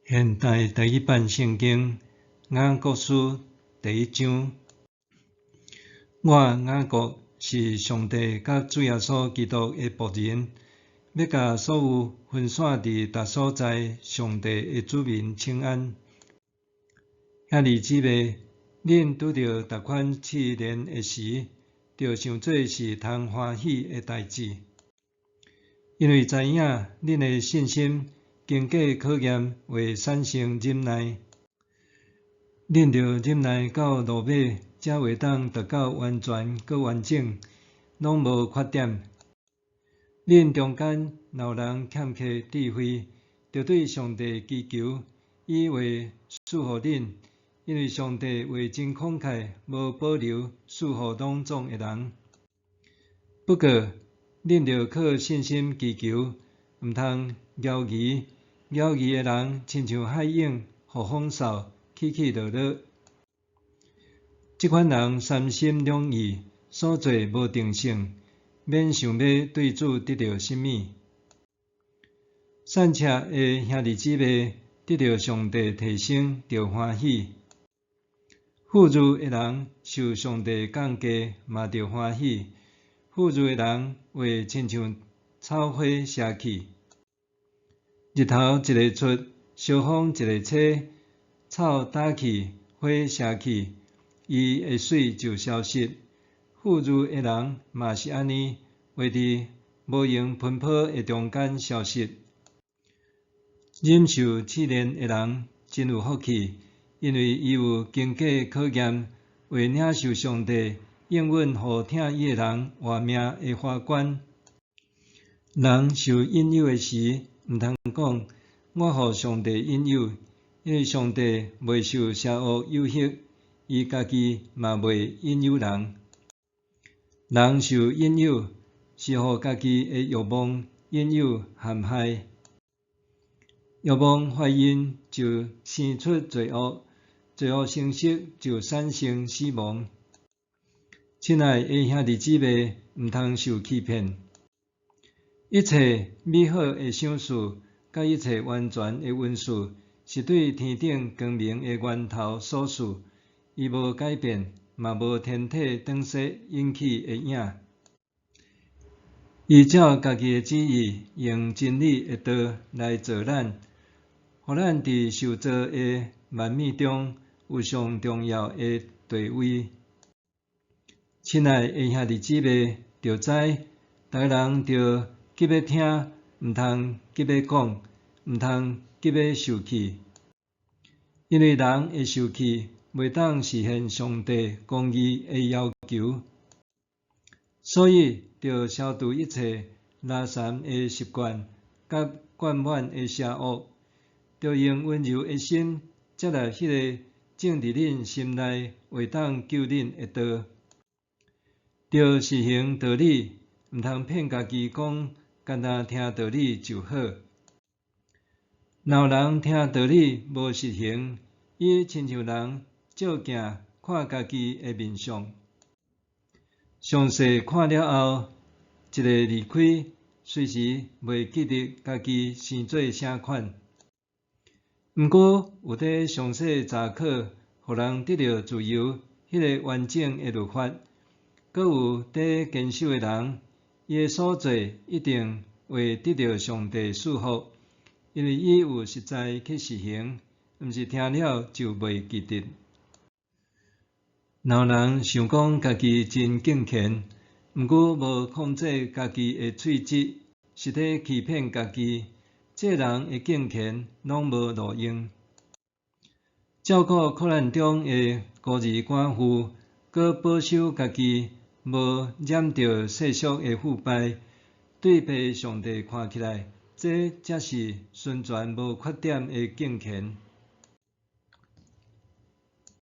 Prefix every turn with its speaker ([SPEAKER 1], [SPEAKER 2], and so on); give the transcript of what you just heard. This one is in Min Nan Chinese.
[SPEAKER 1] 現代台語版聖經雅各書第一章。我雅各是上帝佮主耶穌基督的僕人，欲共所有分散佇逐所在上帝的子民請安。兄弟姊妹，恁拄著逐款試煉的時，著想做是通歡喜的代誌，因為知影恁的信心經過考驗會產生忍耐。恁著忍耐到落尾，才會當達到完全閣完整，攏無缺點。恁中間若有人欠缺智慧，著對上帝祈求，伊會賜予恁，因為上帝會真慷慨，無保留賜予攏總的人。不過，恁著靠信心祈求，毋通猶疑。猶疑的人親像海湧，予風掃，起起落落。這款人三心兩意，所做無定性，免想欲對主得著啥物。散赤的兄弟姊妹得著上帝提升，著歡喜；富裕的人受上帝降價，嘛著歡喜。富裕的人話親像草花謝去，日頭一下出，燒風一下吹，草焦去，花謝去，伊的媠就消失。富裕的人嘛是按呢，會佇無閒奔波的中間消失。忍受試煉的人真有福氣，因為伊有經過考驗，會領受上帝應允予疼伊的人活命的華冠。人受引誘的時，毋通講我予上帝引誘，因為上帝袂受邪惡誘惑，伊家己嘛袂引誘人。人受引誘，是予家己的欲望引誘陷害。欲望懷孕就生出罪惡，罪惡成熟就產生死亡。親愛的兄弟姊妹，毋通受欺騙。一切美好的賞賜，佮一切完全的恩賜，是對天頂光明的源頭所賜，伊無改變，嘛無天體轉徙引起的影。伊照家己的旨意，用真理的道來造咱，予咱佇受造的萬物中有上重要的地位。親愛的兄弟姊妹，著知，逐个人著急欲聽，毋通急欲講，毋通急欲受氣。因為人的受氣，袂當實現上帝公義的要求，所以著消除一切垃圾的習慣，佮灌滿的邪惡，著用溫柔的心接納彼个種佇恁心內會當救恁的道。著實行道理，毋通騙家己講，干焦聽道理就好。若有人聽道理無實行，伊親像人照鏡看家己的面相，詳細看了後，一下離開，隨時袂記得家己生做啥款。毋過有佇詳細查考，予人得著自由，彼个完整的律法，閣有佇堅守的人，伊的所做一定會得著上帝賜福，因為伊有實在去實行，毋是聽了就袂記得。若有人想講家己真敬虔，毋過無控制家己的喙舌，是咧欺騙家己，這人的敬虔攏無路用。照顧苦難中的孤兒寡婦，閣保守家己無染著世俗的腐敗，對父上帝看起來，這才是純全無缺點的敬虔。